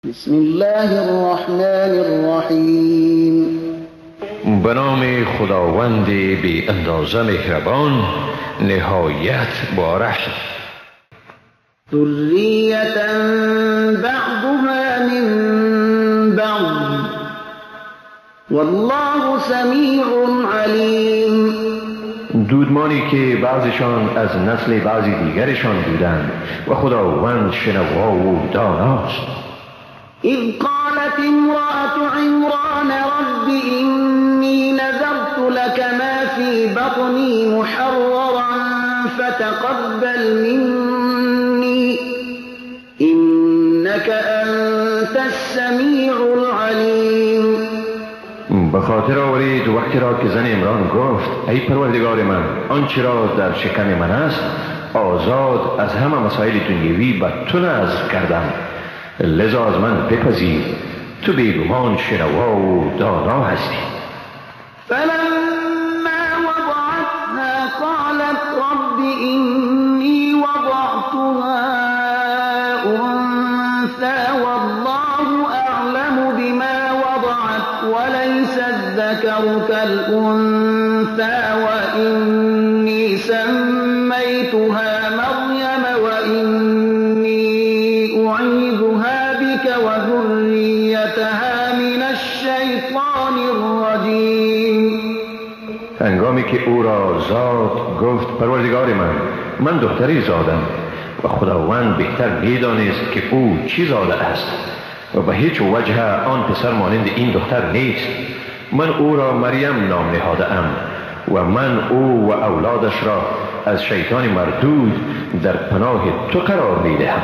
بسم الله الرحمن الرحیم. به نام خداوند بی اندازه مهربان، نهایت با رحم. ذریة بعضها من بعض والله سمیع علیم. دودمانی که بعضیشان از نسل بعضی دیگرشان بودند و خداوند شنوا و داناست. اذ قالت امرأة عمران رب إني نذرت لك ما في بطني محررا فتقبل مني إنك أنت السمیع العلیم. به خاطر آورید وقتی را که زن عمران گفت ای پروردگار من، آنچه را در شکم من است آزاد از همه مسائل دنیوی به تو نذر کردم، لذا از من بپذیر، تو بیگمان شنوا و دانا هستی. فلما وضعتها قالت رب إني وضعتها أنثى والله أعلم بما وضعت وليس الذكر كالأنثى وإني سميتها مريم وإني أعيذها بك وذريتها من الشیطان الرجیم. هنگامی که او را زاد گفت پروردگار من، من دختری زادم و خداوند بهتر میدانست که او چی زاده است و به هیچ وجه آن پسر مانند این دختر نیست. من او را مریم نام نهاده ام و من او و اولادش را از شیطان مردود در پناه تو قرار میدهم.